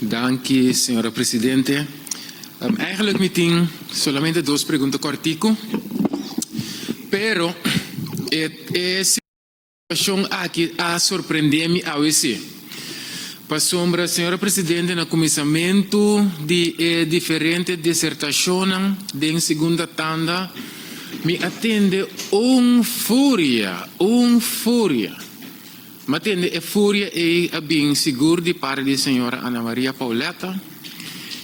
Danki, señora presidente. Eigenlijk mi tin solamente dos pregunta kòrtiku, pero e e situashon aki a sorprendé mi awe sí. Pasobra, señora presidente, na kuminsamentu di e diferente disertashonnan den segunda tanda, mi a tende un furia, un furia. Mi a tende e furia ei a bin sigur di parti di señora Ana Maria Pauletta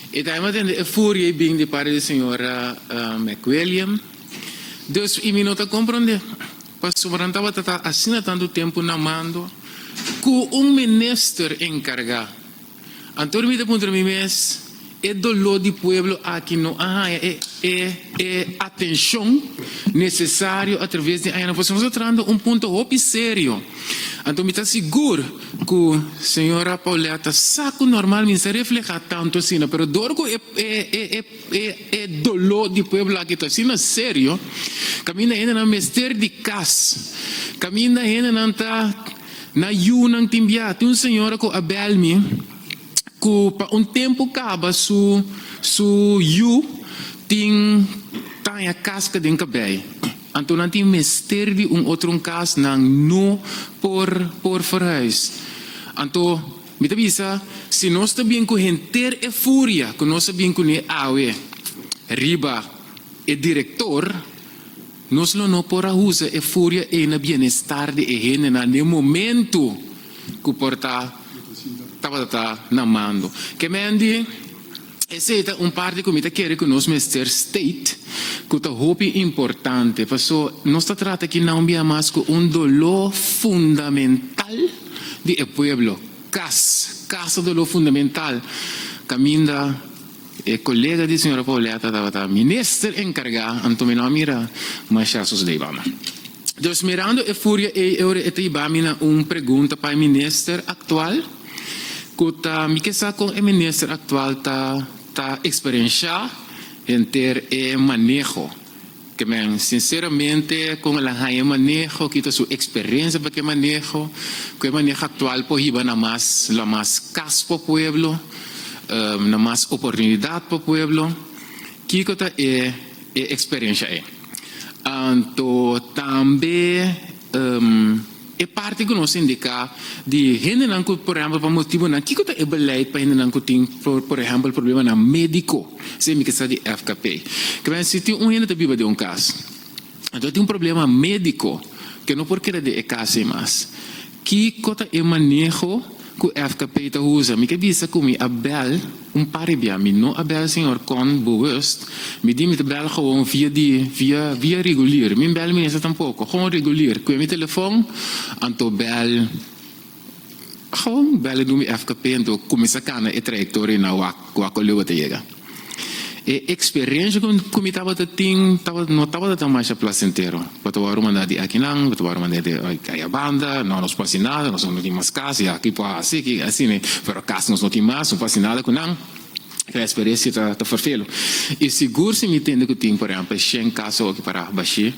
i tambe mi a tende e furia ei bin di parti di señora McWilliam. Dus, i mi no ta komprondé. Pasobra nan tabata ta asina tantu tempu na mando ku un minister enkargá. Anto mi ta puntra mi mes, e doló di pueblo aki no a haña e e e atenshon nesesario atraves di añanan? Pasobra nos ta trando un punto hopi serio. Anto mi ta sigur ku señora Pauletta sa ku normal mi no sa reflehá tantu asina, pero dor ku e e e E e doló di pueblo aki ta asina serio, kaminda hendenan mester di kas, kaminda hendenan ta na yunan tin bia. Tin un señora ku a bèl mi ku pa un tempu kaba su su yu tin taña kaska den kabei, anto nan tin mester di un otro un kas, nan no por por verhuis. Anto. Mi ta bisa, si nos ta bin ku henter e furia ku nos a bin kuné awe riba e direktor, nos lo no por a usa e furia ei na bienestar di e hendenan den momentu ku por ta tabata ta na mando. Ke men di, esei ta un parti ku mi ta kere ku nos mester state ku ta hopi importante, paso nos ta trata aki na un bia mas ku un doló fundamental. Di e pueblo. Kas, kas ta doló fundamental. Kaminda e kolega di señora Pauletta tabata minister enkargá, anto mi no a mira masha sosodé banda. Dus mirando e furia ei e ora e ta hiba mi na un pregunta pa e minister aktual, ku ta mi ke sa kon e minister aktual ta ta eksperenshá henter e maneho. Ke men, sinceramente, con el a haña e maneho, ki ta su experiencia pa ke maneho, cu e maneho actual por hiba na mas, la mas cas pa pueblo, na mas oportunidad pa pueblo, kico ta e e experiencia ey? Anto tambe. E parti ku nos indiká di hendenan ku por ehèmpel pa motibunan, kiko ta e beleid pa hendenan ku tin por ehèmpel problemanan médiko? Esei mi ke sa di FKP. Ke si tin un hende ta biba den un kas, anto e tin un problema médiko ke no por keda den e kas ei mas, kiko ta e maneho ku FKP ta usa? Mi ke bisa ku mi a bèl un par di bia, mi no a bèl señor Con bewust, mi di mi ta bèl gewoon via di via via regulier, mi bèl minister tampoko, gewoon regulier, kue mi telefon anto bèl gewoon bèl e dumi FKP anto kuminsá kana e trayektoria na wak wak ku leu ta yega. E eksperensia ku mi tabata tin tabata no tabata tan masha plasentero. Bo ta wòrdu mandá di akinan, bo ta wòrdu mandá di aya banda, no nos por hasi nada, nos no tin mas kas, ya aki por hasi, aki asina, pero kas nos no tin mas, no por hasi nada ku nan. E eksperensia ta ta ferfelu. I sigur si mi tende ku tin por ehèmpel shen kas awoki pará bashí,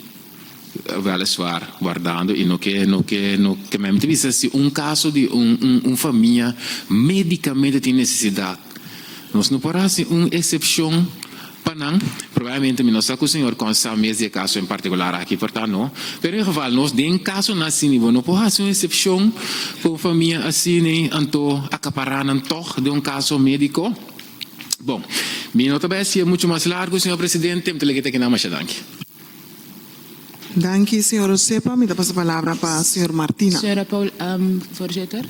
Weliswaar wardando y no ke no ke no ke mi ta bisa si un caso di un un un famia medicamente tin necesidad nos no por haci un excepcion pa nan probablemente mi no sa cu señor Con sa mes di e caso en particular aki por ta no pero en geval nos den casonan asina bo no por haci un excepcion pa un famia asina anto acapara nan tog den un caso medico bon mi no ta bay haci'e mucho mas largo señor presidente mi ta leke ta kina masha danki. Danki, señor Osepa. Mi ta pasa palabra pa señor Martina. Señora Paul, voorzitter.